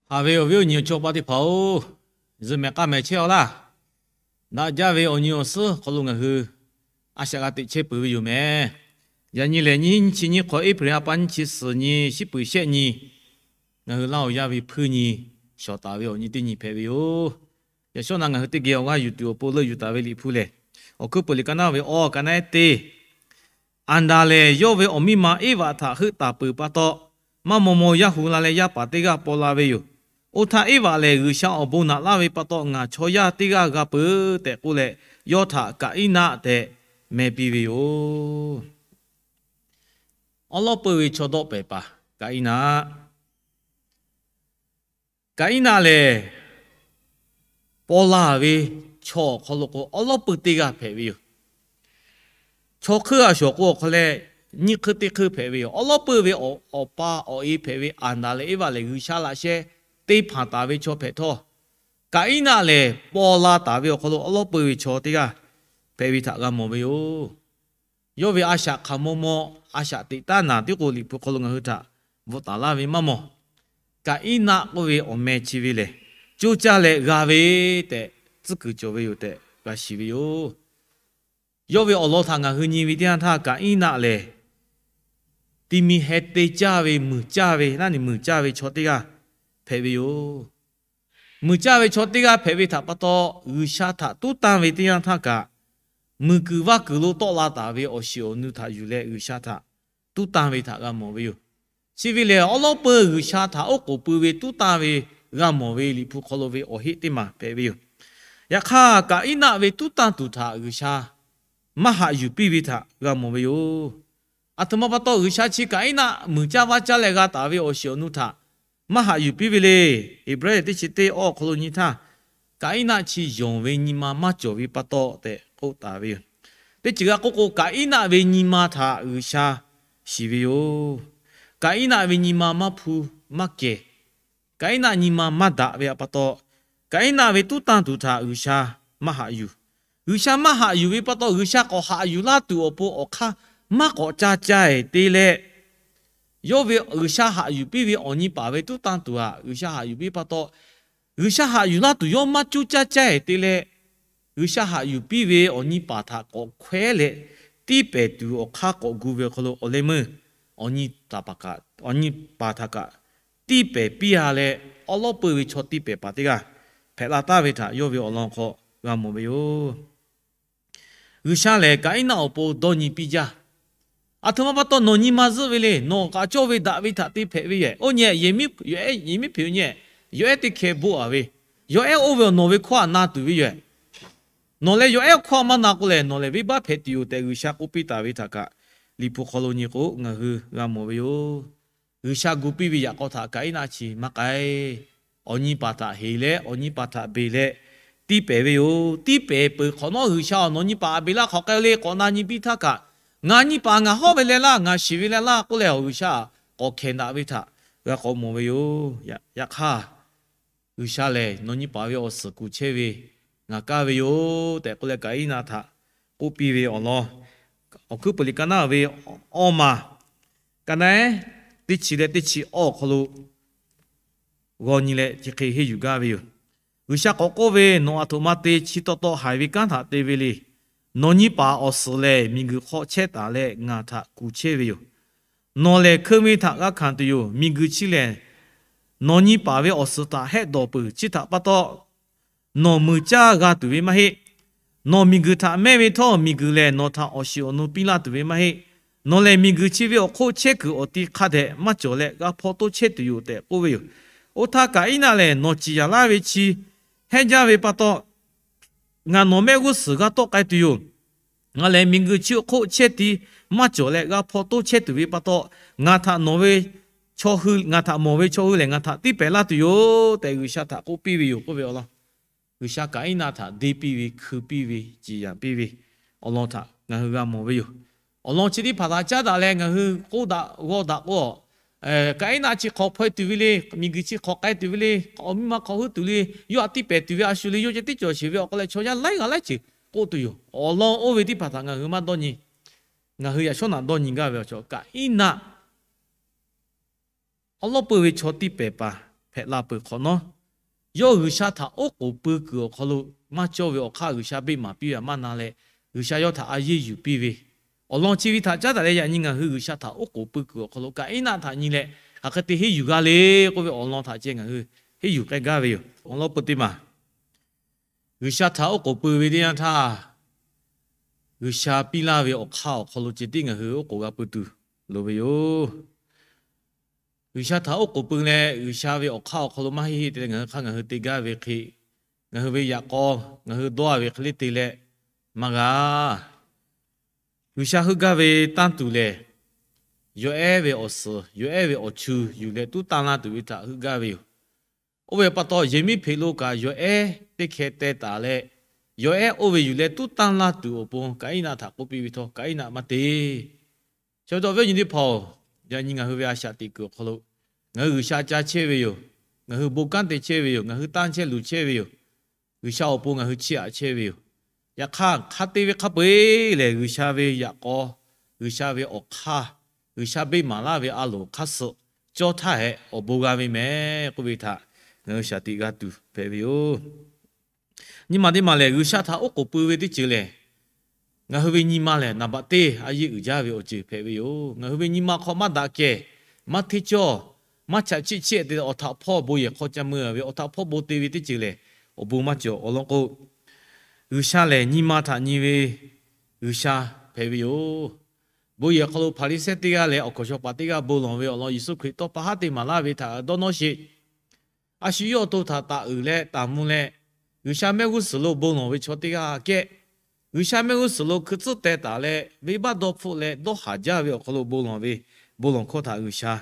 Haꞈ ve awˬ viˉ awˬ nyi awˬ chawˇ paˆ teˇ hpaˍ-oˬ, zuhꞈ mehˍ k'aˇ mehˍ chehˇ-aw laˇ. Daꞈ jaˇ ve awˬ nyi awˬ suhˉ hk'aw lo ngaˬ hui a shaꞈ g'a teꞈ chehˇ peuˬ ve yoˬ mehˍ. Yaꞈ nyi lehˬ, nyiˇ chi nyiˇ hk'awꞈ April ha pa nyiˇ chi suhˍ nyi, shiˉ peuˍ shehˆ nyi, ngaˬ hui Laˇ huˍ yaˇ ve hpuiˇ nyi, shawˍ taˍ ve awˬ nyi teˇ nyi hpehꞈ ve yoˬ. Yaꞈ shawˉ naꞈ ngaˬ hui teˇ geh awˬ g'aˇ yuˬ tuˬ awˬ pon leuˆ yuˬ taˍ ve Liꞈ hpu lehˬ, Awˬ hkuiˉ peuˬ liꞈ ka naˉ ve awˬ ka naˉ ehˉ teˇ Aˍdanˍ lehˬ, yawˇ ve awˬ miˇ ma Eˇvaꞈ htaꞈ heuˆ taˍ peuˬ pa taw, maˇ maw maw yaˇ hu la leh yaˇ paˍ teˇ g'aˇ paw la ve yoˬ. Oˇ htaˇ Eˇvaꞈ lehˬ, G'uiˬsha awˬ bon naꞈ laˇ ve pa taw, ngaˬ chaw yaˇ teˇ g'aˇ g'a peuˬ tehꞈ k'oˆ leh, yawˇ htaꞈ Kaˍiˉnaˆ tehꞈ meh piˇ ve yoˬ. Awˉ lawˉ peuˇ ve chaw dawˆ pehˍ paˍ Kaˍiˉnaˆ. Kaˍiˉnaˆ lehˬ, paw la ve chaw awˬ hk'aw lo k'o, awˉ lawˉ peuˇ teˇ g'aˇ hpehꞈ ve yoˬ. Chaw hk'euˆ a shawˍ k'o awˬ hk'aw leh, nyiˇ hk'euˆ teˇ hk'euˆ hpehꞈ ve yoˬ. Awˉ lawˉ peuˇ ve awˬ pa awˬ e hpehꞈ ve Aˍdanˍ leh Eˇvaꞈ lehˬ, G'uiˬsha laꞈ sheh te hpanˍ taˍ ve chaw hpehꞈ htawˇ, Kaˍiˉnaˆ lehˬ paw la taˍ ve awˬ hk'aw lo awˉ lawˉ peuˇ ve chaw teˇ g'aˇ hpehꞈ ve htaꞈ g'a mawˬ ve yoˬ. Yawˇ ve a shaꞈ hk'aˬ maw maw, a shaꞈ teꞈ taˉ naˍ tiˉ k'o, Liꞈ hpu hk'aw lo ngaˬ hui htaꞈ bvuhꞈ taˍ laˇ ve maˇ mawˬ. Kaˍiˉnaˆ k'oˆ ve awˬ meh chi ve lehˬ, coˇ caˇ leh g'a ve tehꞈ tcuhˉ kuiˬ cawˬ ve yoˬ tehꞈ g'a shiˍ ve yoˬ. Yawˇ ve awˬ lawn htaꞈ ngaˬ hui nyi ve teˇ yanˇ htaˇ, Kaˍiˉnaˆ lehˬ, ti mi heh te caˇ ve, muiˬ caˇ ve, naˉ ni muiˬ caˇ ve chaw teˇ g'aˇ hpehꞈ ve yoˬ. Muiˬ caˇ ve chaw teˇ g'aˇ hpehꞈ ve htaꞈ pa taw, G'uiˬsha htaꞈ tuˉ tanˇ ve teˇ yanˇ htaˇ kaꞈ, muiˬ kuiˬ vaˇ kuiˬ lo tawˆ la taˍ ve awˬ shiˍ awˬ nu htaꞈ yuˬ leh G'uiˬsha htaꞈ tuˉ tanˇ ve htaꞈ g'a mawˬ ve yoˬ. Chi ve lehˬ, awˉ lawˉ peuˇ G'uiˬsha htaꞈ oˉ k'oˍ pui ve tuˉ tanˇ ve g'a mawˬ ve Liꞈ hpu hk'aw lo ve awˬ heˆ teˇ maˬ hpehꞈ ve yoˬ. Yaꞈ hk'aˇ, Kaˍiˉnaˆ ve tuˉ tanˇ tuˬ htaꞈ G'uiˬsha maˇ haꞈ yuˬ piˇ ve htaꞈ g'a mawˬ ve yoˬ. Aˬ htoꞈ ma pa taw G'uiˬsha chi Kaˍiˉnaˆ muiˬ caˇ vaˇ caˇ leh g'a taˍ ve awˬ shiˍ awˬ nu htaꞈ maˇ haꞈ yuˬ piˇ ve le. Heˍbrehˇ teˇ chi teˇ awˇ awˬ hk'aw lo nyi htaˇ, Kaˍiˉnaˆ chi yonˍ ve nyi ma maˇ cawˬ ve pa taw tehꞈ k'oˆ taˍ ve yoˬ. Teˇ ceuˬ g'a k'oˆ k'o, Kaˍiˉnaˆ ve nyi ma htaꞈ G'uiˬsha shiˍ ve yoˬ. Kaˍiˉnaˆ ve nyi ma maˇ hpu maˇ kehˬ. Kaˍiˉnaˆ nyi ma maˇ daꞈ ve pa taw, Kaˍiˉnaˆ ve tuˉ tanˇ tuˬ htaꞈ G'uiˬsha maˇ haꞈ yuˬ. G'uiˬsha maˇ haꞈ yuˬ ve pa taw, G'uiˬsha k'awꞈ haꞈ yuˬ laˇ tuˬ awˬ pon awˬ hk'aˇ maˇ k'awꞈ ca caˇ-e te leh, yawˇ ve G'uiˬsha haꞈ yuˬ piˇ ve awˬ nyi paˍ ve tuˉ tanˇ tuˬ htaꞈ G'uiˬsha haꞈ yuˬ piˇ pa taw, G'uiˬsha haꞈ yuˬ laˇ tuˬ yawˇ maˇ coˇ caˇ caˇ-e te leh, G'uiˬsha haꞈ yuˬ piˇ ve awˬ nyi paˍ htaꞈ k'awꞈ hkawehˉ leh tiˇ pehˍ tuˬ awˬ hk'aˇ k'awꞈ gu ve awˬ hk'aw lo awˬ leh meuˇ awˬ nyi paˍ htaꞈ kaꞈ tiˇ pehˍ piˇ-a leh, awˉ lawˉ peuˇ ve chaw tiˇ pehˍ paˍ teˇ g'aˇ hpehꞈ la taˍ ve htaꞈ yawˇ ve awˬ lawn hk'aw g'a mawˬ ve yoˬ. G'uiˬsha lehˬ, Kaˍiˉnaˆ awˬ pon dawˇ nyi piˇ jaˇ. Aˬ htoꞈ ma pa taw nawˬ nyi ma zuhˆ ve le. Nawˬ kaꞈ cawˇ ve daꞈ ve htaꞈ te hpehꞈ ve yoˬ. Oˇ nyi, yehˬ miˉ hpeꞈ nyi, yawˬ ehˉ teˇ hkeh boˆ-a ve, yawˬ ehˉ oˇ ve awˬ nawˬ ve hkawˇ htaꞈ na tuˬ ve yoˬ. Nawˬ leh yawˬ ehˉ hkawˇ maˇ na k'o lehˬ, nawˬ lehˬ venˇbaˆ hpehꞈ tuˬ yoˬ tehꞈ G'uiˬsha k'oˆ piˇ taˍ ve htaꞈ kaꞈ, Liꞈ hpu hk'aw lo nyi k'o ngaˬ hui g'a mawˬ ve yoˬ. G'uiˬsha gu piˇ ve yaꞈ k'aw htaꞈ Kaˍiˉnaˆ chi maˇ k'ai. Awˬ nyi paˍ htaꞈ heˍ leh, awˬ nyi paˍ htaꞈ beˬ leh tiˇ pehˍ ve yoˬ. Tiˇ pehˍ peuˬ hk'awꞈ nawˉ, G'uiˬsha-oˬ, nawˬ nyi paˍ htaꞈ beˬ laˇ hk'awꞈ k'ai le k'awꞈ na nyi piˇ htaˇ kaꞈ, ngaˬ nyi paˍ ngaˬ hawˉ ve leh laˇ, ngaˬ shiˍ ve leh laˇ k'oˆ leh, G'uiˬsha k'awꞈ hkehˍ daꞈ ve htaꞈ g'a k'awꞈ mawˬ ve yoˬ. Yaꞈ hk'aˇ, G'uiˬsha lehˬ nawˬ nyi paˍ ve awˬ suhˍ kuˬ chehˇ ve ngaˬ kaˇ ve yoˬ tehꞈ k'oˆ leh, Kaˍiˉnaˆ htaꞈ k'oˆ piˇ ve awˬ lawn, Awˬ hkuiˉ peuˬ liꞈ ka naˉ ve awˇ maˬ, ka naˉ ehˉ teˇ chi leh teˇ chi awˇ awˬ hk'aw lo g'aw nyi leh chi hk'e henˇ yuˬ gaˇ ve yoˬ. G'uiˬsha k'awꞈ k'oˆ ve, Nawˬ aˬ htoꞈ ma te chi taw taw haiˬ ve kanˉ htaꞈ te ve le. Nawˬ nyi paˍ awˬ suhˍ lehˬ, miˬguiˬ hk'aw chehˇ taˍ leh ngaˬ htaꞈ kuˬ chehˇ ve yoˬ. Nawˬ lehˬ hkeu ve htaꞈ g'a hkanˍ tuˬ yoˬ. Miˬguiˬ chi lehˬ, nawˬ nyi paˍ ve awˬ suhˍ htaꞈ hehˆ dawˬ peuˬ. Chi htaꞈ pa taw, nawˬ muiˬ caˇ g'a tuˬ ve maˇ heˆ. Nawˬ miˬguiˬ htaꞈ mehˇ ve htawˇ, miˬguiˬ lehˬ nawˬ htaꞈ awˬ shiˍ awˬ nu piˇ laˇ tuˬ ve maˇ heˆ. Nawˬ lehˬ miˬguiˬ chi ve awˬ hk'oˆ chehˇ kuiˬ awˬ ti hk'a dehꞈ maˇ cawˬ leh g'a hpaw toˇ chehˇ tuˬ yoˬ tehꞈ k'oˆ ve yoˬ. Oˇ htaˇ Kaˍiˉnaˆ lehˬ, Nawˬ ciˍ yanˍ laˇ ve chi hehnˇ jaˇ ve pa taw, ngaˬ nawˬ mehˆ g'uˇ suhˍ g'a tawˆ k'ai tuˬ yoˬ. Ngaˬ lehˬ miˬguiˬ chi awˬ hk'oˆ chehˇ ti maˇ cawˬ leh g'a hpaw toˇ chehˇ tuˬ ve pa taw, ngaˬ htaꞈ nawˬ ve chaw hui, ngaˬ htaꞈ mawˬ ve chaw hui lehˬ ngaˬ htaꞈ tiˇ pehˍ laˇ tuˬ yoˬ tehꞈ G'uiˬsha htaꞈ k'oˆ piˇ ve yoˬ k'oˆ ve awˬ lawn, G'uiˬsha Kaˍiˉnaˆ htaꞈ deˇ piˇ ve, hkui piˇ ve, ciˍ yanˍ piˇ ve awˬ lawn htaꞈ ngaˬ hui g'a mawˬ ve yoˬ. Awˬ lawn chi teˇ hpaˍ htaꞈ caˉ daꞈ leh ngaˬ hui k'oˆ daꞈ g'aw daꞈ k'o, Kaˍiˉnaˆ chi hk'awꞈ hpaw-e tuˬ ve le, miˬguiˬ chi hk'awꞈ k'ai tuˬ ve le, awˬ miˇ ma hk'awꞈ heuˆ tuˬ le, yawˇ htaꞈ tiˇ pehˍ tuˬ ve a shu le, yawˇ ceh tiˉ cawˬ sheˍ ve awˬ hk'aw leh chaw yaˇ laiˉ g'aˇ laiˉ ceuˬ k'oˆ tuˬ yoˬ. Awˬ lawn oˇ ve teˇ hpaˍ htaꞈ ngaˬ hui maˇ dawˇ nyi. Ngaˬ hui yaꞈ shawˉ naꞈ dawˇ nyi gaˇ ve awˬ cawˬ Kaˍiˉnaˆ awˉ lawˉ peuˇ ve chaw tiˇ pehˍ paˍ, hpehꞈ la peuˬ hk'awꞈ nawˉ, yawˇ G'uiˬsha htaꞈ oˉ k'oˍ pui kuiˬ awˬ hk'aw lo maˇ cawˇ ve awˬ hk'aˇ G'uiˬsha beˆ maˍ piˇ ve htaꞈ maˇ na leh, G'uiˬsha yawˇ htaꞈ a yeˇ yuˬ piˇ ve awˬ lawn chi ve htaꞈ caˉ daꞈ leh, yaꞈ nyi ngaˬ hui G'uiˬsha htaꞈ oˉ k'oˍ pui kuiˬ awˬ hk'aw lo Kaˍiˉnaˆ htaꞈ nyi leh hk'aˬ hk'e te henˇ yuˬ g'a le k'oˆ ve awˬ lawn htaꞈ ceh ngaˬ hui henˇ yuˬ k'ai gaˇ ve yoˬ. Awˬ lawn peu teˇ maˬ G'uiˬsha htaꞈ oˉ k'oˍ pui ve teˇ yanˇ htaˇ, G'uiˬsha piˇ laˇ ve awˬ hk'aˇ awˬ hk'aw lo ceh tiˉ ngaˬ hui oˉ k'oˍ g'a pui tuˬ loˍ ve yoˬ. G'uiˬsha htaꞈ oˉ k'oˍ pui leh G'uiˬsha ve awˬ hk'aˇ awˬ hk'aw lo maˇ heˆ heˆ te leh ngaˬ hui hk'aˇ ngaˬ hui te gaˇ ve hk'e, ngaˬ hui ve yaꞈ k'aw ngaˬ hui dawˇ a ve hk'e le te leh maˇ g'a. G'uiˬsha heuˆ gaˇ ve tanˇ tuˬ lehˬ, yawˬ ehˉ ve awˬ suhˍ, yawˬ ehˉ ve awˬ chu yuˬ leh tuˉ tanˇ laˇ tuˬ ve htaꞈ heuˆ gaˇ ve yoˬ. Oˇ ve pa taw, yehˬ miˉ hpeꞈ lo kaꞈ yawˬ ehˉ teˇ hkeh teh taˍ leh, yawˬ ehˉ oˇ ve yuˬ leh tuˉ tanˇ laˇ tuˬ awˬ pon Kaˍiˉnaˆ htaꞈ k'oˆ piˇ ve htawˇ, Kaˍiˉnaˆ maˇ te. Chi pa taw, viˉ awˬ nyi teˇ hpaˍ-oˬ, yaꞈ nyi ngaˬ hui ve a shaꞈ teꞈ kuiˬ awˬ hk'aw lo ngaˬ hui G'uiˬsha ca chehˇ ve yoˬ. Ngaˬ hui bon kanˉ te chehˇ ve yoˬ. Ngaˬ hui tanˇ chehˇ luˬ chehˇ ve yoˬ. G'uiˬsha awˬ pon ngaˬ hui chiˇ aꞈ chehˇ ve yoˬ. Yaꞈ hk'aˇ, hk'a te ve hk'a peu-eˬ lehˬ, G'uiˬsha ve yaꞈ k'aw, G'uiˬsha ve awˬ hk'aˇ, G'uiˬsha beˆ maˍ laˇ ve a loˍ hk'aˇ suh cawˇ htaˇ hehꞈ awˬ bon g'a ve mehˍ k'oˆ ve htaꞈ ngaˬ hui shaˍ tiꞈ g'a tuˬ hpehꞈ ve yoˬ. Nyi ma teˇ maˬ lehˬ, G'uiˬsha htaꞈ oˉ k'oˍ pui ve teˇ ceuˬ lehˬ, ngaˬ hui ve nyi ma lehˬ naˍ baꞈ teˇ a yeˇ uiˍ jaˇ ve awˬ ceuˬ hpehꞈ ve yoˬ. Ngaˬ hui ve nyi ma hk'aw maˇ daꞈ kehˬ, maˇ hteˇ cawˇ, maˇ chaꞈ chiˆ chiˆ te leh awˬ htaꞈ hpawˇ bon yehˬ hk'aw ca mui a ve awˬ htaꞈ hpawˇ bon te ve teˇ ceuˬ lehˬ, awˬ bon maˇ cawˬ. Awˬ lawn k'o, G'uiˬsha lehˬ nyi ma htaꞈ nyi ve G'uiˬsha hpehꞈ ve yoˬ. Bon yehˬ awˬ hk'aw lo Hpaˍriˍsehˇ teˇ g'aˇ leh awˬ hkawnˍ shaw paˍ teˇ g'aˇ bon lawˬ ve awˬ lawn Yeˍsuˆ Hkriꞈ tawˇ pa haˉ te maˍ laˇ ve htaꞈ dawˇ nawˇ sheˍ. A shu yawˇ awˬ to htaꞈ taˍ uiˍ leh taˍ mvuh leh, G'uiˬsha mehˆ g'uˇ suhˍ lo bon lawˬ ve chaw teˇ g'aˇ kehˉ, G'uiˬsha mehˆ g'uˇ suhˍ lo hkui tcuhˉ teh taˍ leh, venˇbaˆ dawˇ hpfuhˆ leh dawˇ haˍ jaˇ ve awˬ hk'aw lo bon lawˬ ve, bon lawˬ hkawˇ htaꞈ G'uiˬsha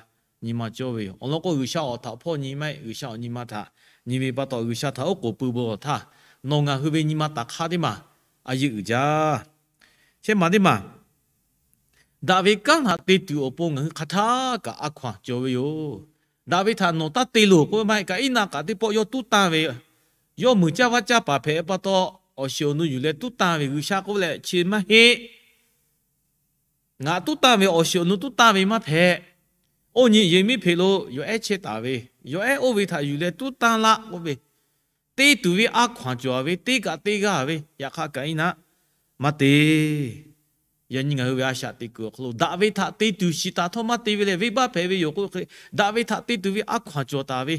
nyi ma cawˇ ve yoˬ. Awˬ lawn k'o, G'uiˬsha awˬ htaꞈ hpawˇ nyi maˇ heˆ. G'uiˬsha awˬ nyi ma htaꞈ nyi ve pa taw, G'uiˬsha htaꞈ oˉ k'oˍ pui bon lawˬ htaˇ, nawˬ ngaˬ hui ve nyi ma taˍ hk'aˇ teˇ maˬ a yeˇ uiˍ jaˇ. Shehˆ maˬ teˇ maˬ, daꞈ ve kanˉ htaꞈ te tuˬ awˬ pon ngaˬ hui hk'aˬ htaˇ kaꞈ a hkaw-anˬ cawˬ ve yoˬ. Daꞈ ve htaꞈ nawˬ taˇ te loˬ k'oˆ ve maˇ heˆ. Kaˍiˉnaˆ kaꞈ teˇ pawˆ yawˇ tuˉ tanˇ ve, yawˇ muiˬ caˇ vaˇ caˇ paˍ hpehꞈ pa taw, awˬ shiˍ awˬ nu yuˬ leh tuˉ tanˇ ve G'uiˬsha k'oˆ leh chi maˇ heˆ. Ngaˬ tuˉ tanˇ ve awˬ shiˍ awˬ nu tuˉ tanˇ ve maˇ hpehꞈ. Oˇ nyi yehˬ miˉ hpeꞈ lo yawˬ ehˉ chehˇ taˍ ve, yawˬ ehˉ oˇ ve htaꞈ yuˬ leh tuˉ tanˇ laˆ k'oˆ ve, te tuˬ ve a hkaw-anˬ cawˬ ve, teˇ kaꞈ te g'a ve, yaꞈ hk'aˇ Kaˍiˉnaˆ maˇ te. Yaꞈ nyi ngaˬ hui ve a shaꞈ teꞈ kuiˬ awˬ hk'aw lo daꞈ ve htaꞈ te tuˬ shiˍ taˍ htawˇ maˇ te ve lehˬ, venˇbaˆ hpehꞈ ve yoˬ k'oˆ ve hk'e, daꞈ ve htaꞈ te tuˬ ve a hkaw-anˬ cawˬ taˍ ve,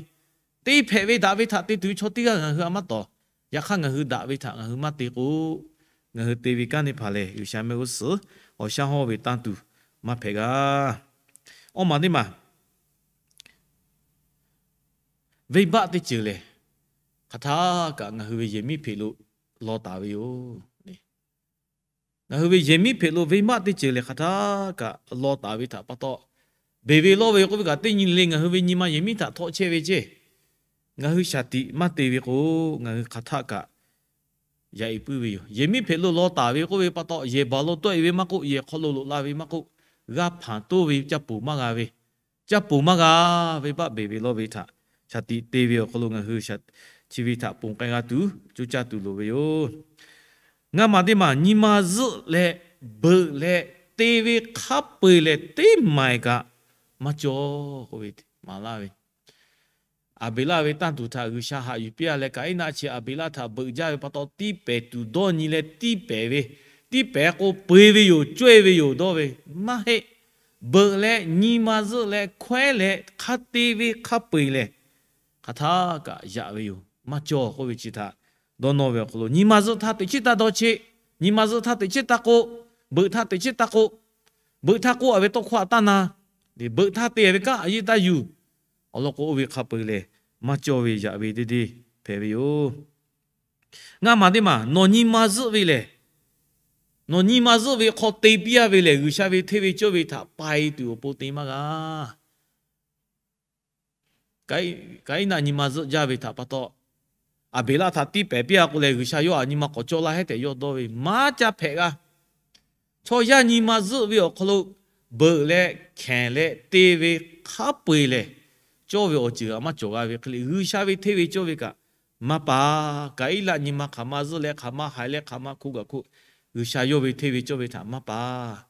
te hpehꞈ ve daꞈ ve htaꞈ te tuˬ ve chaw teˇ g'aˇ ngaˬ hui a maˇ tawˍ. Yaꞈ hk'aˇ, ngaˬ hui daꞈ ve htaꞈ ngaˬ hui maˇ te k'o, ngaˬ hui te ve kanˉ teˇ hpaˍ lehˬ, G'uiˬsha mehˆ g'uˇ suhˍ awˬ shaˉ hawˇ ve tanˇ tuˬ maˇ hpehꞈ g'a. Awˇ maˬ teˇ maˬ, venˇbaˆ teˇ ceuˬ lehˬ, hk'aˬ htaˇ kaꞈ ngaˬ hui ve yehˬ miˉ hpeꞈ lo law taˍ ve yoˬ. Ngaˬ hui ve yehˬ miˉ hpeꞈ lo venˇbaˆ teˇ ceuˬ lehˬ, hk'aˬ htaˇ kaꞈ law taˍ ve htaꞈ pa taw, beˬ ve lawˇ ve k'oˆ ve kaꞈ teˇ nyi le, ngaˬ hui ve nyi ma yehˬ miˉ htaꞈ htawˆ chehˇ ve ceˇ. Ngaˬ hui shaˍ tiꞈ maˇ te ve k'o, ngaˬ hui hk'aˬ htaˇ kaꞈ yaꞈ e puiˉ ve yoˬ. Yehˬ miˉ hpeꞈ lo law taˍ ve k'oˆ ve pa taw, yehˬ baˬ lo tawˆ e ve maˇ k'oˆ, yehˬ hk'aw lo loꞈ la ve maˇ k'oˆ, g'a hpanˍ toˇ ve caˇ poˬ maˇ g'a ve, caˇ poˬ maˇ g'a, venˇbaˆ beˬ ve lawˇ ve htaꞈ shaˍ tiꞈ te ve awˬ hk'aw lo ngaˬ hui chi ve htaꞈ ponˬ k'ai g'a tuˬ coˇ caˇ tuˬ loˍ ve yoˬ. Ngaˇ maˬ teˇ maˬ, nyi ma zuhˆ leh beuꞈ leh te ve hk'a peu-eˬ lehˬ, teˇ maˬ kaꞈ maˇ cawˬ k'oˆ ve maˍ laˇ ve, Aˍbeˍlaˆ ve tanˇ tuˬ htaꞈ G'uiˬsha haꞈ yuˬ piˇ a leh, Kaˍiˉnaˆ chi Aˍbeˍlaˆ htaꞈ beuꞈ jaˇ ve pa taw, tiˇ pehˍ tuˬ dawˇ nyi leh tiˇ pehˍ ve, tiˇ pehˍ k'o peu-eˬ ve yoˬ, cawehˇ ve yoˬ dawˇ ve maˇ heˆ. Beuꞈ leh nyi ma zuhˆ leh hkawehˉ leh hk'a te ve hk'a peu-eˬ lehˬ, hk'aˬ htaˇ kaꞈ yaꞈ ve yoˬ, maˇ cawˬ k'oˆ ve chi htaꞈ dawˇ nawˇ ve awˬ hk'aw lo, nyi ma zuhˆ htaˇ teꞈ chiˉ taˇ dawˇ cheˆ, nyi ma zuhˆ htaˇ teꞈ chiˉ taˇ k'oˆ, beuꞈ htaˇ teꞈ chiˉ taˇ k'oˆ, beuꞈ htaˇ k'oˆ a ve tawˇ hkawˇ a taˇ na, beuꞈ htaˇ te ve kanˉ a yeˇ taˇ yuˬ. Awˬ lawn k'o, oˇ ve hk'a peu-eˬ lehˬ, maˇ cawˇ ve yaꞈ ve teˇ deˇ hpehꞈ ve yoˬ. Ngaˇ maˬ teˇ maˬ, nawˬ nyi ma zuhˆ ve lehˬ, nawˬ nyi ma zuhˆ ve hk'aw te piˇ a ve lehˬ, G'uiˬsha ve hteˇ ve cawˇ ve htaꞈ pai tuˬ awˬ pon te maˇ g'a. Kaˍiˉnaˆ nyi ma zuhˆ jaˇ ve htaꞈ pa taw, Aˍbeˍlaˆ htaꞈ tiˇ pehˍ piˇ a k'o lehˬ, G'uiˬsha yawˇ htaꞈ nyi ma k'awꞈ cawˇ laˇ hehˉ tehꞈ yawˇ dawˇ ve maˇ caˇ hpehꞈ g'a. Chaw yaˇ nyi ma zuhˆ ve awˬ hk'aw lo beuꞈ leh hkehˍ leh te ve hk'a peu-eˬ lehˬ, cawˇ ve awˬ ceuˬ a maˇ cawˬ g'a ve hk'e le, G'uiˬsha ve hteˇ ve cawˇ ve kaꞈ maˇ pa. Kaˍiˉnaˆ nyi ma hk'aˬ ma zuhˆ leh hk'aˬ ma haiˬ leh hk'aˬ ma hko gaˬ hko, G'uiˬsha yawˇ ve hteˇ ve cawˇ ve htaꞈ maˇ pa.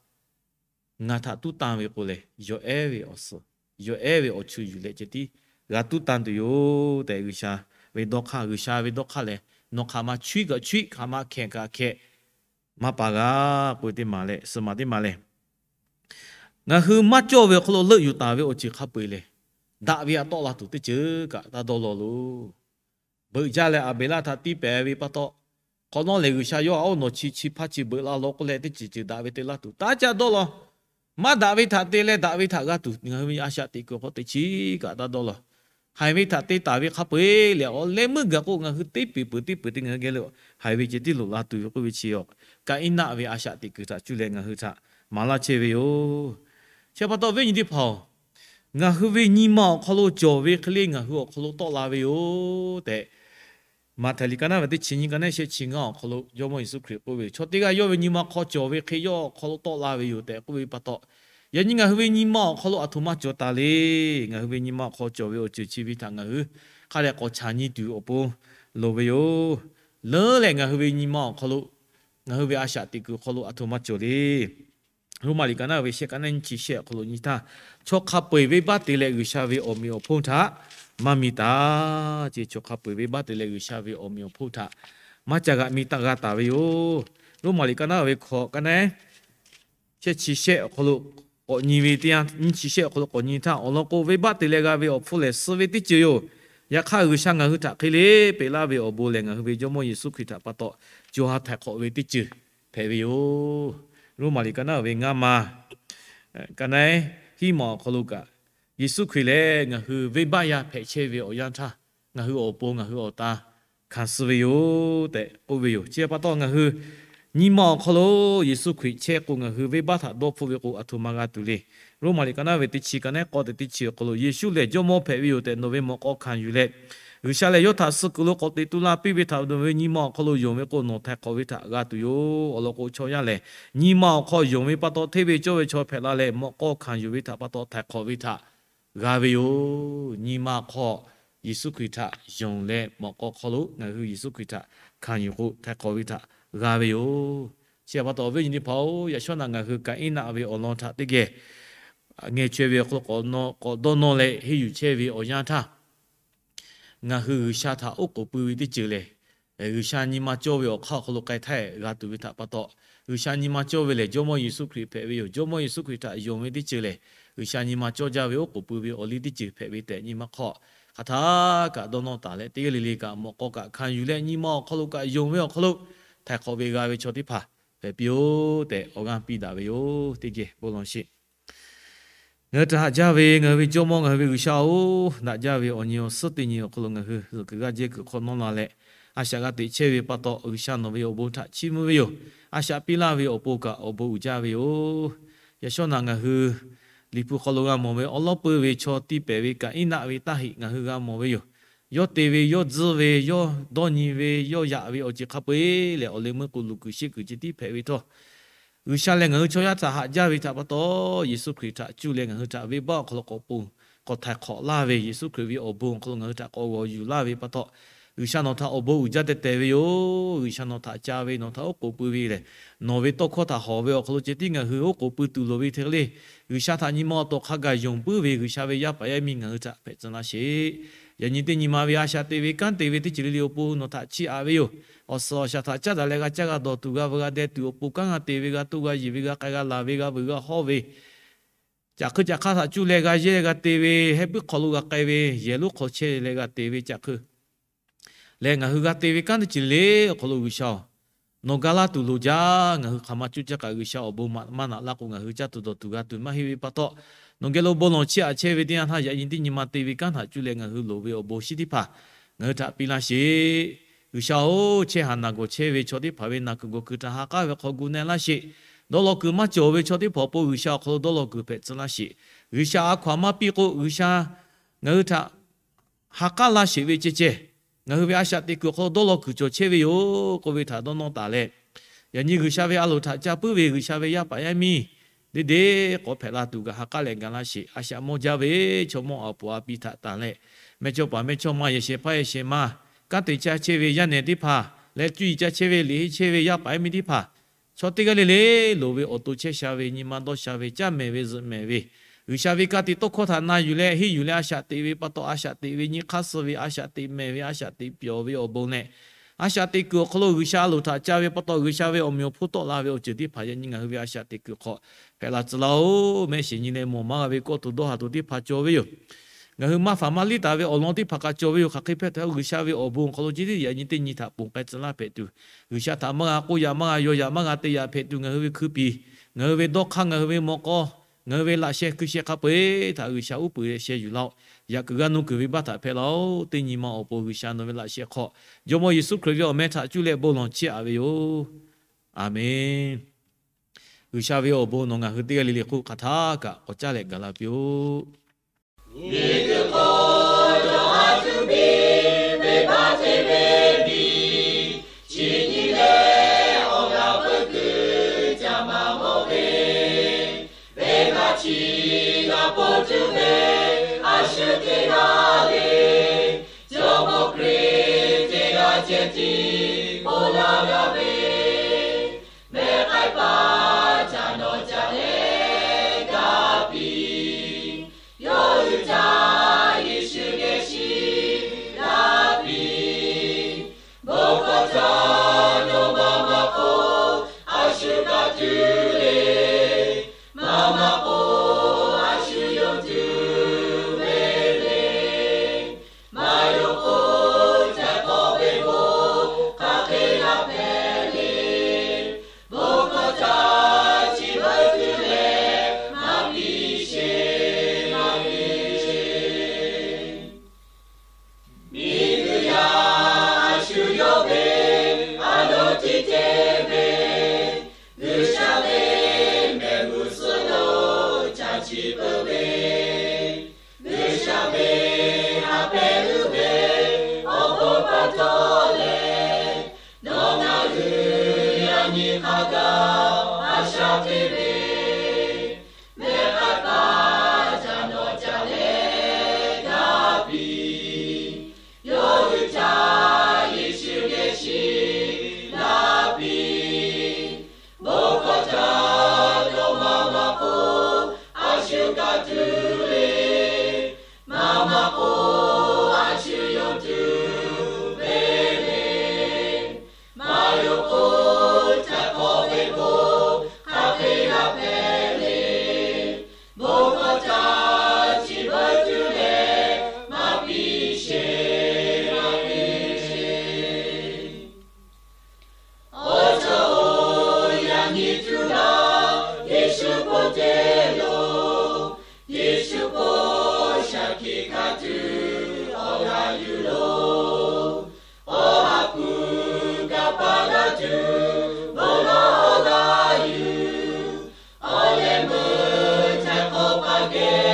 Ngaˬ htaꞈ tuˉ tanˇ ve k'o lehˬ, yawˬ ehˉ ve awˬ suhˍ, yawˬ ehˉ ve awˬ chu yuˬ leh ceh tiˉ g'a tuˉ tanˇ tuˬ yoˬ tehꞈ, G'uiˬsha ve dawˇ hk'aˇ, G'uiˬsha ve dawˇ hk'aˇ lehˬ, nawˬ hk'aˬ ma chuiˉ kaꞈ chuiˉ, hk'aˬ ma hkehˬ kaꞈ hkehˬ maˇ pa g'a k'oˆ ve teˇ maˬ leh, suh maˬ teˇ maˬ lehˬ, ngaˬ hui maˇ cawˇ ve awˬ hk'aw lo leuˆ yuˬ taˍ ve awˬ ceuˬ hk'a peu-eˬ lehˬ, daꞈ ve aꞈ tawˆ la tuˬ teˇ ceuˬ kaꞈ taˇ dawˇ law loˬ. Beuꞈ jaˇ leh Aˍbeˍlaˆ htaꞈ tiˇ pehˍ ve pa taw, hk'awꞈ nawˉ lehˬ G'uiˬsha yawˇ a oˉ nawˬ chi chi hpaˇ chi beuꞈ la law k'oˆ leh teˇ ceuˬ ceuˬ daꞈ ve te laˇ tuˬ taˇ caˇ dawˇ law. Maˇ daꞈ ve htaꞈ te leh daꞈ ve htaꞈ g'a tuˬ ngaˬ hui ve a shaꞈ teꞈ kuiˬ hk'aw teꞈ chiˉ kaꞈ taˇ dawˇ law. Haiˬ ve htaꞈ te taˍ ve hk'a peu-eˬ lehˬ, awˬ leh meuˇ gaˬ k'o ngaˬ hui teˇ peuˬ peuˬ teˇ peuˬ te ngaˬ hui geh lo haiˬ ve ceh tiˉ loꞈ la tuˬ ve k'oˆ ve chi awˬ, Kaˍiˉnaˆ ve a shaꞈ teꞈ kuiˬ htaꞈ cuˇ leh ngaˬ hui htaꞈ maˍ laˇ chehˇ ve yoˬ. Chi pa taw viˉ nyi teˇ hpaˍ-oˬ, ngaˬ hui ve nyi ma awˬ hk'aw lo cawˬ ve hk'e le ngaˬ hui awˬ hk'aw lo tawˆ la ve yoˬ tehꞈ, Maꞈhtehˍ liꞈ ka naˉ ve teˇ chi nyi ka naˉ shehˆ chi ngaˇ awˬ hk'aw lo Jawˇmawˇ Yeˍsuˆ Hkriꞈ k'oˆ ve, chaw teˇ g'aˇ yawˇ ve nyi ma hk'aw cawˬ ve hk'e yawˇ awˬ hk'aw lo tawˆ la ve yoˬ tehꞈ k'oˆ ve pa taw, yaꞈ nyi ngaˬ hui ve nyi ma awˬ hk'aw lo aˬ htoꞈ ma cawˬ taˍ le. Ngaˬ hui ve nyi ma awˬ hk'aw cawˬ ve awˬ ceuˬ chi ve htaꞈ ngaˬ hui hk'a dehꞈ k'awꞈ chaˍ nyi tuˬ awˬ pon loˍ ve yoˬ. Leuˉ leh ngaˬ hui ve nyi ma awˬ hk'aw lo, ngaˬ hui ve a shaꞈ teꞈ kuiˬ hk'aw lo aˬ htoꞈ ma cawˬ le. Roˉmaꞈ liꞈ ka naˉ ve shehˆ ka naˉ nyiˇ chi shehˆ awˬ hk'aw lo nyi htaˇ, chaw hk'a peu-eˬ venˇbaˆ te leh G'uiˬsha ve awˬ meꞈ awˬ hponˇ htaꞈ maˇ mi taˍ ce. Chaw hk'a peu-eˬ venˇbaˆ te leh G'uiˬsha ve awˬ meꞈ awˬ hponˇ htaꞈ maˇ ca g'a mi taˍ g'a taˍ ve yoˬ. Roˉmaꞈ liꞈ ka naˉ ve hkawꞈ ka naˉ shehˆ chi shehˆ awˬ hk'aw lo k'awꞈ nyi ve teˇ yanˇ, nyiˇ chi shehˆ awˬ hk'aw lo k'awꞈ nyi htaˇ, awˬ lawn k'o venˇbaˆ te leh g'a ve awˬ hpfuhˇ lehˬ suh ve teˇ ceuˬ yoˬ. Yaꞈ hk'aˇ G'uiˬsha ngaˬ hui htaꞈ hk'e le peꞈ laˇ ve awˬ bon lehˬ, ngaˬ hui ve Jawˇmawˇ Yeˍsuˆ Hkriꞈ htaꞈ pa taw co ha htaiˍ hk'awꞈ ve teˇ ceuˬ hpehꞈ ve yoˬ. Roˉmaꞈ liꞈ ka naˉ ve ngaˇ ma ka naˉ hiˉ ma awˬ hk'aw lo kaꞈ, Yeˍsuˆ Hkriꞈ lehˬ ngaˬ hui venˇbaˆ yaˇ hpehꞈ chehˇ ve awˬ yanˇ htaˇ, ngaˬ hui awˬ pon ngaˬ hui awˬ tan hkanˍ suh ve yoˬ tehꞈ k'oˆ ve yoˬ. Chi pa taw ngaˬ hui nyi ma awˬ hk'aw lo Yeˍsuˆ Hkriꞈ chehˇ k'o, ngaˬ hui venˇbaˆ htaꞈ dawˇ hpfuhˆ ve k'o, aˬ htoꞈ ma g'a tuˬ le. Roˉmaꞈ liꞈ ka naˉ ve teˇ chi ka naˉ k'awˇ teꞈ teˇ chi awˬ hk'aw lo, Yeˍsuˆ lehˬ Jawˇmawˇ hpehꞈ ve yoˬ tehꞈ nawˬ ve mawꞈ k'aw hkanˍ yuˬ leh, G'uiˬsha lehˬ yawˇ htaꞈ suh kuiˬ lo k'awꞈ teꞈ tu la piˇ ve htaꞈ nawˬ ve nyi ma awˬ hk'aw lo yonˍ ve k'o, nawˬ htaiˍ hk'awꞈ ve htaꞈ g'a tuˬ yoˬ. Awˬ lawn k'o chaw yaˇ lehˬ, nyi ma awˬ hk'aw yonˍ ve pa taw hteˇ ve cawˇ ve chaw hpehꞈ la leh, mawꞈ k'aw hkanˍ yuˬ ve htaꞈ pa taw htaiˍ hk'awꞈ ve htaꞈ g'a ve yoˬ. Nyi ma awˬ hk'aw Yeˍsuˆ Hkriꞈ htaꞈ yonˍ leh mawꞈ k'aw hk'aw lo ngaˬ hui Yeˍsuˆ Hkriꞈ htaꞈ hkanˍ yuˬ k'o, htaiˍ hk'awꞈ ve htaꞈ g'a ve yoˬ. Chi pa taw awˬ viˉ nyi teˇ hpaˍ-oˬ, yaꞈ shawˉ naꞈ ngaˬ hui Kaˍiˉnaˆ ve awˬ lawn htaꞈ teˇ geh ngeh chaweh ve awˬ hk'aw lo k'awꞈ dawˇ nawˇ leh henˇ yuˬ chehˇ ve awˬ yanˇ htaˇ, ngaˬ hui G'uiˬsha htaꞈ oˉ k'oˍ pui ve teˇ ceuˬ lehˬ, G'uiˬsha nyi ma cawˇ ve awˬ hk'aˇ awˬ hk'aw lo k'ai htaˇ g'a tuˬ ve htaꞈ pa taw, G'uiˬsha nyi ma cawˇ ve lehˬ Jawˇmawˇ Yeˍsuˆ Hkriꞈ hpehꞈ ve yoˬ. Jawˇmawˇ Yeˍsuˆ Hkriꞈ htaꞈ yonˍ ve teˇ ceuˬ lehˬ, G'uiˬsha nyi ma cawˇ jaˇ ve oˉ k'oˍ pui ve awˬ liˇ teˇ ceuˬ hpehꞈ ve tehꞈ nyi ma hk'aw hk'aˬ htaˇ kaꞈ dawˇ nawˇ taˍ leh, teˇ g'aˇ le le kaꞈ mawꞈ k'aw kaꞈ hkanˍ yuˬ leh nyi ma awˬ hk'aw lo kaꞈ yonˍ ve awˬ hk'aw lo htaiˍ hk'awꞈ ve g'a ve chaw teˇ hpaˍ hpehꞈ piˇ-oˆ tehꞈ awˬ g'aˇ piˇ daꞈ ve yoˬ. Teˇ geh bon lawˬ sheˍ. Ngaˬ hui htaꞈ haꞈ jaˇ ve ngaˬ hui ve Jawˇmawˇ ngaˬ hui ve G'uiˬsha-oˬ, daꞈ jaˇ ve awˬ nyi awˬ suhˉ teˇ nyi awˬ hk'aw lo ngaˬ hui zuhꞈ kuiˬ g'aˇ jehˇ kuiˬ hk'aw nawˇ la leh, a shaꞈ g'a teꞈ chehˇ ve pa taw G'uiˬsha nawˬ ve awˬ bon htaꞈ chiˇ mvuh ve yoˬ. A shaꞈ piˇ laˇ ve awˬ pon kaꞈ awˬ bon uiˍ jaˇ ve yoˬ. Yaꞈ shawˉ naꞈ ngaˬ hui Liꞈ hpu hk'aw lo g'a mawˬ ve awˉ lawˉ peuˇ ve chaw tiˇ pehˍ ve Kaˍiˉnaˆ ve taˇ heꞈ ngaˬ hui g'a mawˬ ve yoˬ. Yawˇ te ve, yawˇ tzuhˇ ve, yawˇ dawˇ nyi ve, yawˇ yaꞈ ve awˬ ceuˬ hk'a peu-eˬ lehˬ, awˬ leh meuˇ k'o luˬ kuiˬ sheˆ kuiˬ ceh tiˉ hpehꞈ ve htawˇ, G'uiˬsha lehˬ ngaˬ hui chaw yaˇ htaꞈ haꞈ jaˇ ve htaꞈ pa taw, Yeˍsuˆ Hkriꞈ htaꞈ cuˇ leh ngaˬ hui htaꞈ venˇbaˆ awˬ hk'aw lo k'awꞈ ponˬ k'awꞈ htaiˍ hk'awꞈ laˇ ve Yeˍsuˆ Hkriꞈ ve awˬ bon awˬ hk'aw lo ngaˬ hui htaꞈ k'awꞈ g'awˬ yuˬ laˇ ve pa taw, G'uiˬsha nawˬ htaꞈ awˬ bon uiˍ jaˇ teh teh ve yoˬ. G'uiˬsha nawˬ htaꞈ ca ve, nawˬ htaꞈ oˉ k'oˍ pui ve lehˬ, nawˬ ve tawˇ hkawˇ htaꞈ hawˍ ve awˬ hk'aw lo ceh tiˉ ngaˬ hui oˉ k'oˍ pui tuˬ loˍ ve hk'e le. G'uiˬsha htaꞈ nyi ma awˬ to hk'a gaˬ yonˍ puiˉ ve G'uiˬsha ve yaˇ paˍ yaˇ miˇ ngaˬ hui htaꞈ hpehꞈ tcuh laˇ sheˍ. Yaꞈ nyi teˇ nyi ma ve a shaꞈ te ve kanˉ te ve teˇ ceuˬ le le awˬ pon nawˬ htaꞈ chiˇ aꞈ ve yoˬ. Awˬ suhˍ awˬ shaˍ htaꞈ caˉ daꞈ leh g'a caˇ g'a dawˬ tuˬ, g'a veu g'a deh tuˬ awˬ pon kanˉ g'a te ve, g'a toˇ g'a yeˬ ve, g'a k'ai g'a laˬ ve, g'a veuˬ g'a hawˇ ve, caꞈ hkui caꞈ hk'aˇ htaꞈ cuˇ leh g'a yehˇ g'a te ve, heh puiˉ hk'aw lo g'a k'ai ve, yehˬ lonˉ hk'aw chehˇ leh g'a te ve caꞈ hkui leh ngaˬ hui g'a te ve kanˉ teˇ ceuˬ le awˬ hk'aw lo G'uiˬsha-oˬ, nawˬ ga laˇ tuˬ loˍ jaˇ. Ngaˬ hui hk'aˬ ma cuˇ caˇ kaꞈ G'uiˬsha awˬ bon maꞈ maˇ naꞈ laˇ k'o, ngaˬ hui caˇ tuˬ dawˬ tuˬ g'a tuˬ maˇ heˆ ve pa taw, nawˬ geh lo bon lawˬ chiˇ aꞈ chehˇ ve teˇ yanˇ htaˇ, yaꞈ nyi teˇ nyi ma te ve kanˉ htaꞈ cuˇ leh ngaˬ hui loˍ ve awˬ bon shinˉ teˇ hpaˍ ngaˬ hui htaꞈ piˇ laˇ sheˍ. G'uiˬsha-oˬ, chehˇ haˍ naˬ gawˬ chehˇ ve chaw teˇ hpaˍ ve naˬ kuiˬ gawˬ kuiˬ htaꞈ ha k'aˉ ve hk'aw gu na laˇ sheˍ. Dawˇ law kuiˬ maˇ cawˬ ve chaw teˇ hpaˍ awˬ pon G'uiˬsha awˬ hk'aw lo dawˇ law kuiˬ hpehꞈ tcuh laˇ sheˍ. G'uiˬsha a hkaw aˬ maˇ piˇ k'o, G'uiˬsha ngaˬ hui htaꞈ ha k'aˉ laˇ sheˍ ve ceh ceh, ngaˬ hui ve a shaꞈ teꞈ kuiˬ awˬ hk'aw lo dawˇ law kuiˬ cawˬ chehˇ ve yoˬ k'oˆ ve htaꞈ dawˇ nawˇ taˍ leh, yaꞈ nyi G'uiˬsha ve a loˍ htaꞈ ca puiˉ ve G'uiˬsha ve yaˇ paˍ yaˇ miˇ deˇ deˇ k'awꞈ hpehꞈ la tuˬ kaꞈ ha k'aˉ leh ga laˇ sheˍ. A shaꞈ mawˇ jaˇ ve chaw mawˇ aˬ poˍ a pi htaꞈ tanˬ leh, mehˇchawˇpaˍ mehˇchawˇma yehˬ shehˍ hpaˇ yehˬ shehˍma, kanˉ te caˇ chehˇ ve yaˇ nehˬ teˇ hpaˍ leh cuˇ yiˍ caˇ chehˇ ve liꞈ henˇ chehˇ ve yaˇ paˍ yaˇ miˇ teˇ hpaˍ, chaw teˇ g'aˇ le le loˍ ve awˬ to chehˇ sha ve, nyi ma dawˇ sha ve, caˇ mehˍ ve, zuhꞈ mehˍ ve, G'uiˬsha ve ka tiꞈ tawˇ hkawˇ htaꞈ na yuˬ leh henˇ yuˬ leh a shaꞈ teꞈ ve pa taw, a shaꞈ teꞈ ve nyi hk'aˇ suh ve, a shaꞈ teꞈ mehˍ ve, a shaꞈ teꞈ pyawˬ ve awˬ bon leh, a shaꞈ teꞈ kuiˬ awˬ hk'aw lo G'uiˬsha a loˍ htaꞈ ca ve pa taw, G'uiˬsha ve awˬ meꞈ awˬ hponˇ tawˆ la ve awˬ ceuˬ teˇ hpaˍ yaꞈ nyi ngaˬ hui ve a shaꞈ teꞈ kuiˬ hk'aw hpehꞈ la tcuh laˇ-oˬ. Mehˆ shiˍ nyi leh mawˬ maˇ g'a ve kawˇ tuˬ dawˇ haˍ tuˬ teˇ hpaˍ cawˬ ve yoˬ. Ngaˬ hui maˇ faˍ maˇ liˇ taˍ ve awˬ lawn teˇ hpaˍ kaꞈ cawˬ ve yoˬ. Hk'aˬ hk'e hpehꞈ htawˇ, G'uiˬsha ve awˬ bon awˬ hk'aw lo chi teˇ yaꞈ nyi teˇ nyi htaꞈ ponˬ k'ai tcuh laˇ hpehꞈ tuˬ, G'uiˬsha htaꞈ maˇ g'a k'oˆ yaꞈ, maˇ g'a yaw yaꞈ, maˇ g'a te yaꞈ hpehꞈ tuˬ, ngaˬ hui ve hkui piˍ, ngaˬ hui ve dawˇ hk'aˇ, ngaˬ hui ve mawꞈ k'aw, ngaˬ hui ve laꞈ sheh hkui sheh hk'a peu-eˬ htaꞈ G'uiˬsha uˉ peunˍ leh sheh yuˬ laˇ-oˆ. Yaꞈ kuiˬ g'a nuˇ kuiˬ ve baˆ htaꞈ hpehꞈ laˇ-oˆ. Teˇ nyi ma awˬ pon G'uiˬsha nawˬ ve laꞈ sheh hk'aw, Jawˇmawˇ Yeˍsuˆ Hkriꞈ ve awˬ meh htaꞈ cuˇ leh bon lawˬ chehˇ aꞈ ve yoˬ. Aˍmenˍ. G'uiˬsha ve awˬ bon nawˬ ngaˬ hui teˇ g'aˇ le le hk'oˆ hk'aˬ htaˇ kaꞈ k'awꞈ caˇ leh gaˬ la piˇ-oˆ. Miˬguiˬ hk'oˆ lo a tuˬ biˇ venˇbaˆ te ve miˬ, chi nyi leh awˬ g'aˇ pui kuiˬ caˇ maˇ mawˬ ve, venˇbaˆ chi g'a ponˬ tuˬ ve a shu teˇ g'aˇ le, Jawˇmawˇ Hkriꞈ teˇ g'aˇ ceh tiˉ ponˬ laˇ g'a ve, mehˆ k'ai paˍ ca nawˬ ca leh ga piˇ. Yawˇ hui ca Yeˍsuˆ geh shiˍ la piˇ. Bon hkawˇ htaꞈ nawˬ maˇ maˇ k'oˆ, a shu ka tuˬ le. Maˇ maˇ k'oˆ, a shu yonˍ tuˬ ve le. Maˇ yonˍ k'o, ca k'awꞈ ve k'o, hk'aˬ hk'e g'a hpehꞈ le. Bon hkawˇ htaꞈ chi beuꞈ tuˬ leh maˇ piˇ sheˍ, maˇ piˇ sheˍ. Miˬguiˬ yaˇ a shu yawˇ ve a loˍ tiˉ te ve, G'uiˬsha ve mehˆ g'uˇ suhˍ lo ca chi peuˬ ve, G'uiˬsha ve a pehˍ uiˍ ve awˬ bon pa taw leh, nawˬ ngaˬ hui yaꞈ nyi hk'a gaˬ a shaꞈ teꞈ ve, mehˆ k'ai paˍ ca nawˬ ca leh ga piˇ. Yawˇ hui ca Yeˍsuˆ geh shiˍ la piˇ. Bon hkawˇ htaꞈ nawˬ maˇ maˇ k'oˆ, a shu ka tuˬ le. Maˇ maˇ k'oˆ, a shu yonˍ tuˬ ve le. Maˇ yonˍ k'o, ca k'awꞈ ve k'o, hk'aˬ hk'e g'a hpehꞈ le. Bon hkawˇ htaꞈ chi beuꞈ tuˬ leh maˇ piˇ sheˍ, maˇ piˇ sheˍ. Awˬ ceuˬ oˬ, yaꞈ nyi tuˬ laˇ Yeˍsuˆ hk'oˆ te lo, Yeˍsuˆ hk'oˆ shaˍ hkiˆ hkanˍ tuˬ awˬ g'aˇ yuˬ lo. Awˬ ha hpu kaˍ paˍ g'a tuˬ bon lawˬ g'a yuˬ. Awˬ leh meuˇ ca k'awꞈ paˍ geh